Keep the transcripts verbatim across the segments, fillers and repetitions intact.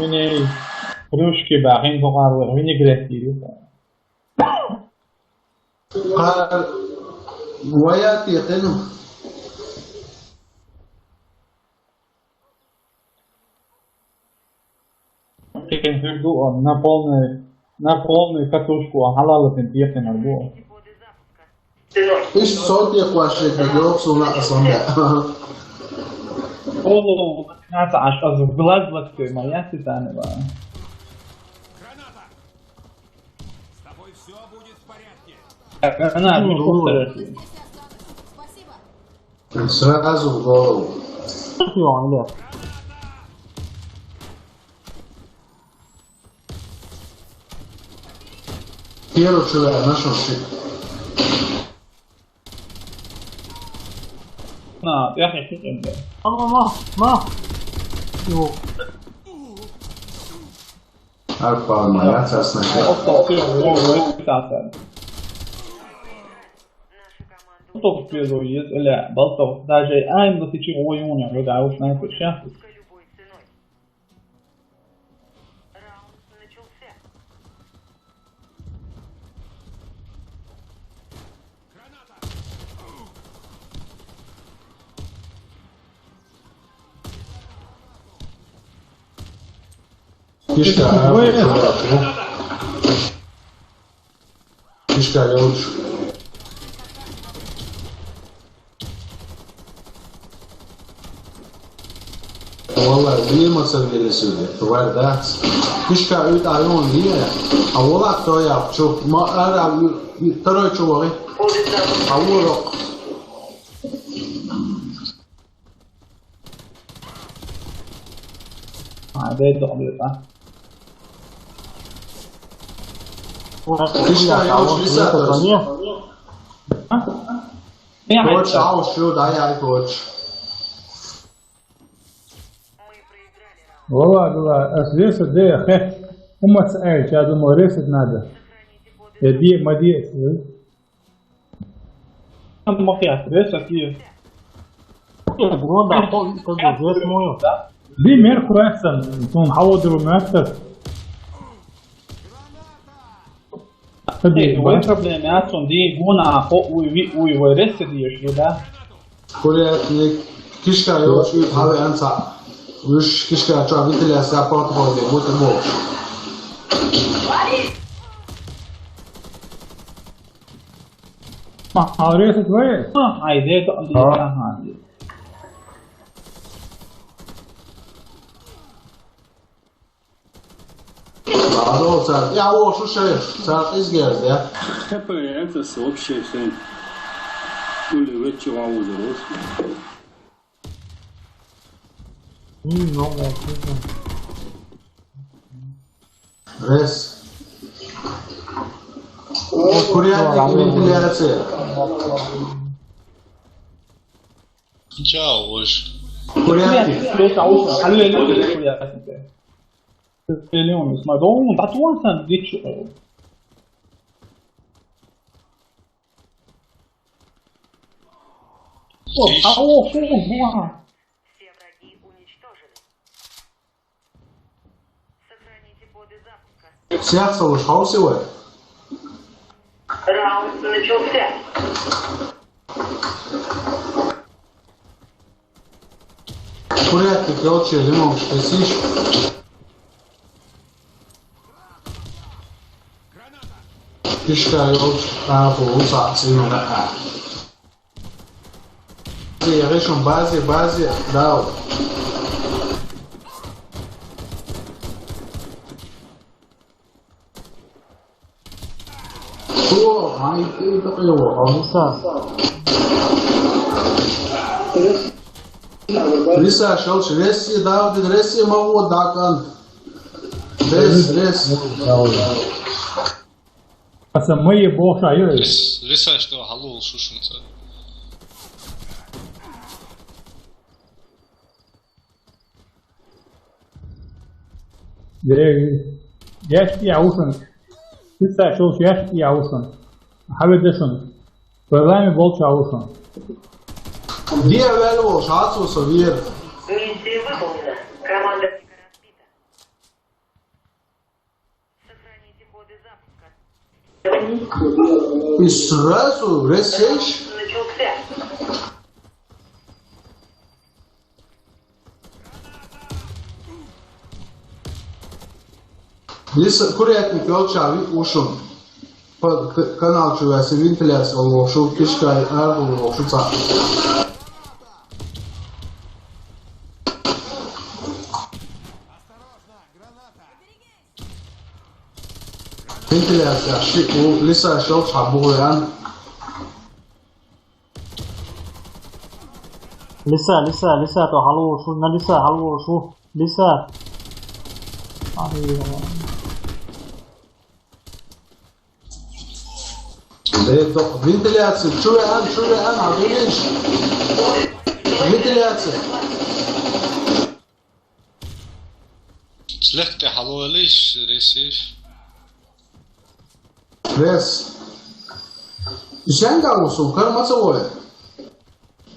Виней кружки бахин тохар винегрет дири. Хар ваяти тену. Текен хурду он на полную, на полную катушку, а халала тен пьетен арбу. Иш сотни квашек на ёксуна асамда. Оло, ната аш аз глаз лакте моя ситанова. Граната! С тобой все будет в порядке. Так, она, ну, мешок вот. Сразу в голову. Что он, да? Первый человек нашел щит. На, я хочу тебе. Ма, ма, ма. Йо. Арпа, моя цасна. Оп, оп, оп, оп, оп, оп. Оп, оп, оп, оп, оп, оп. Даже ай, вот эти ой, у меня, да, уж на это сейчас. Раунд начался. Ишка, а, ой, чувак, ну. Ишка, я лучше. Валлай, бир маса велесиде, тварь, да? Ишка, ут айон, не? А вала кто я, чё, ма, ара, второй чувак. А урок. А, да, это, да. Ишка, я лучше, не, это не. А? Я хоть хотел. Шао, шо, да, я хоть. Вала, вала, ас ресет, да, хе. Умац ай, я думал, ресет надо. Я ди, ма ди, э? Там махия, ресет, и. Э, бро, да, то, то, то, то, то, то. Ди мер курасан, тун хаводыру мертер. Эй, вай проблема, я сон ди гуна, хо, уй, уй, уй, вай ресет, ди, ешли, да? Курятник, кишка, ёлочки, хаве анца. Уж кишка, чё, вентиляция, портфолио, вот и бог. А, а ресет твои? А, а, иди, то, иди, а, ага, иди. Ладно, цар, я, о, слушай, цар, изгерз, я. Хепа, это сообщение, всё. Уле, вы чего, узрос? М, ну, вот, это. Рес. Курятник, вентиляция. Чао, уж. Курятник. Курятник, просто ауса. Алло, алло, курятник. Миллион, смотри, он татуан сан, где чё? О, а, о, фу, буа. Все враги уничтожены. Сохраните коды запуска. Всех целых хаосивает. Раунд начался. Курятник, ёлчи, лимон, спасишь? Кишка, ёлчи, а, фу, уса, симона, а. Базе, решим, базе, базе, дау. О, ай, ты такой его, а ну что? Риса, шел, ресси, дау, ты ресси, могу, дакан. Рес, рес. Аса мые боша, ё. Рис-, рисаш то халул шушунца. Э, яшки аушан. Рисаш то яшки аушан. Хаведешан. Программе болча аушан. Где вел вол, шацу со вер. Миссия выполнена. Команда И сразу ресейш. Лиса, курятник йолча ви ушун. По к-, канал чу вяси вентиляция олушу, кишкай аргу олушу ца. Вентиляция, ши, у, лиса шел шабуян. Лиса, лиса, лиса, то халушу, на лиса, халушу, лиса. Ай, Вентиляция, чуян, чуян, абилиш. Вентиляция. Слегка халуалиш, ресиш. Рес. Ишенгалусу, кармацавое.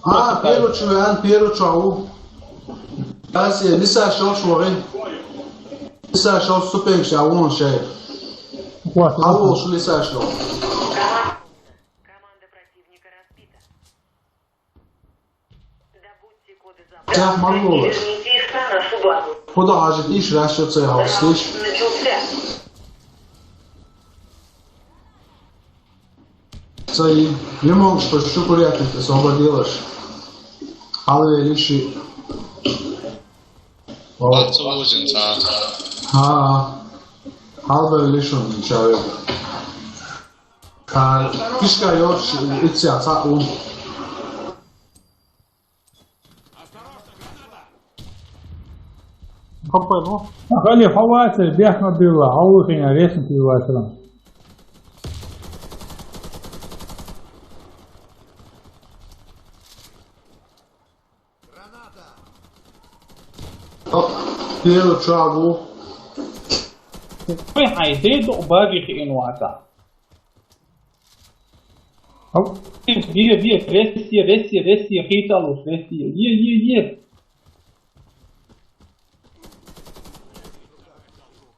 А, первый чуян, первый чуян. Асия, лиса шел шури. Лиса шел ступенька, а вон шей. Хватит. Алло, шу лиса шел. Команда противника разбита. Добудьте коды запуска и верните их на нашу базу. Куда хажит иш, раз что целый слышь? Начался. Цаи, не мог, что шукурятник освободилась. Алве лиши. О. Бацу узин ца. А. Алве лишун человек. А, кишка йош, иця ца ун. Какой, ну? Хали хаваца, бяхна била, а ухиня ресн пивачра. Оп, первый чуагу. Ой, хай, дэ док баги хи инвата. Оп. Вие, вие, вести, вести, вести, хиталус, вести. Е, е, е.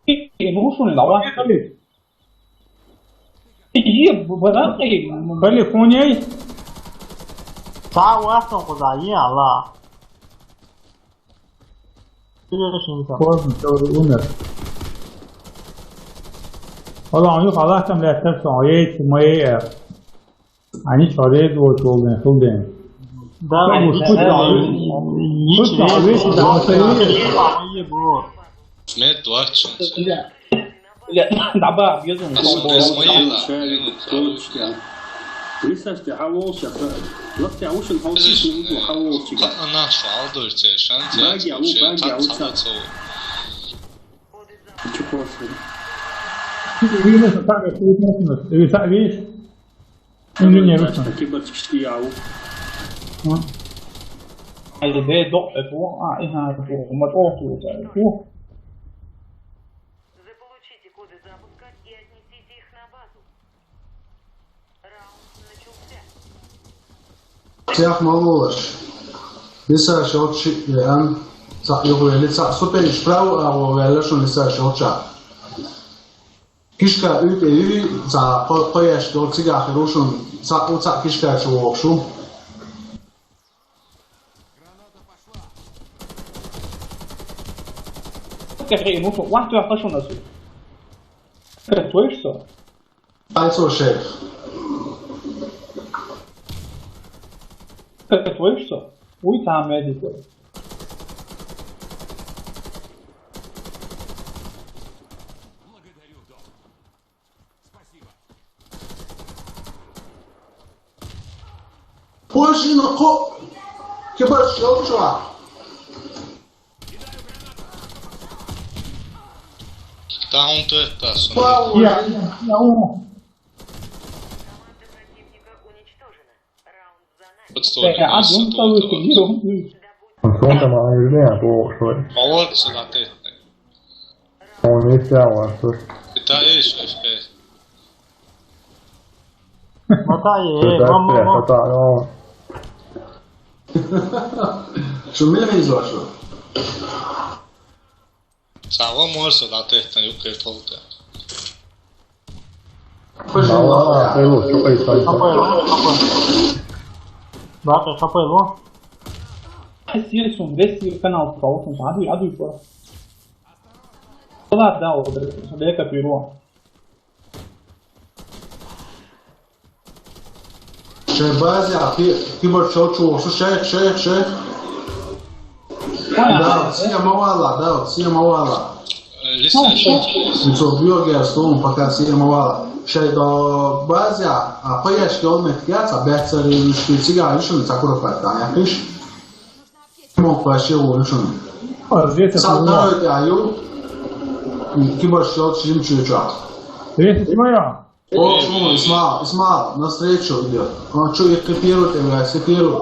Хи, ну, шун, лава. Ие, б-, б-, б-, Калифорния. Та уастон куда, е, Аллах. Поздно, ты уже умер. Аллах, у них Аллах там лет, так что, ей, моей, э, они человек вот, шел день, шел день. Да, да, да, да. Мед вач. Бля, даба, безумно. Асун десмайла. Точка. Лисаште хаволша. Лапте аушен хавшиш не иду хаволчика. Ана шалдырте, шанте. Баги алу, баги алу, ца. Чё просто? Видно, что так, как ты относишься. Ты так видишь? Инженер. Кибер чишти яу. Ай, бе, док, э, фу, а, и на, фу, ма, о, фу, фу. Заполучите коды запуска и отнесите их на базу. Раунд начался. Сях малулаш. Лиса шочи, э, ан, ца, юху, лиса, супер, справа, а, о, вяла, шун лиса шоча. Кишка уьйтӀе юй, ца къо-, къояш дол цигахь рушун, ца у ца кишка чу вохушу. Кахе, ну что, вахт я пошёл на суд. Твой что? Айсо шеф. Твой что? Уй, там медик. Польшина ко-, кибаш шелчуа. Таун тетас. Пау. Я, я, я, о. Подставили. Э, а, ну, второй турнир. Он там, а, не знаю, по, что ли. Молодцы, на ты. Он не снял, а что? Это есть эф пи эс. Матае, это мамо. Эф пи эс, это, ну. Что, мне не изволь, что? Сава морса да ты, это не укрытал ты. Ла, ла, хапӀе, чӀоагӀа хапӀе. ХапӀе, хапӀе. Бакъ хапӀе. Сир сун, вес сир канал паусун, аду, аду по. Ла, да, одре, бека пиро. Шай базе, а пи-, кибар чал чу, шай, шай, шай. Да, сия мавала, да, сия мавала. Лиса, шай. Мицо биогер стон, пока сия мавала. Шай да базе, а паяш километр яца, бяцари, шпицига, ишун, сакура патта, я пиш. Мог вообще улучшен. Арзетер. Салтаро это аю. Кибар шел чим чуча. Арзетер моя. О, шо, Исмаил, Исмаил, навстречу идет. Он что, их копирует, я копирую.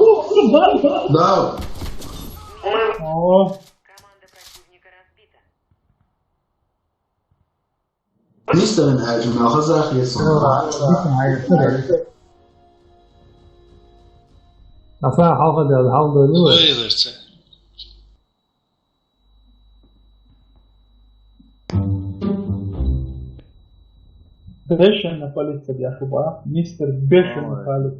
Да. О. Команда противника разбита. Мистер Энерджи, мел хазах есть. Аса хавха да, хавха да. Ой, верце. Бешеный палец, я хуба. Мистер Бешеный палец.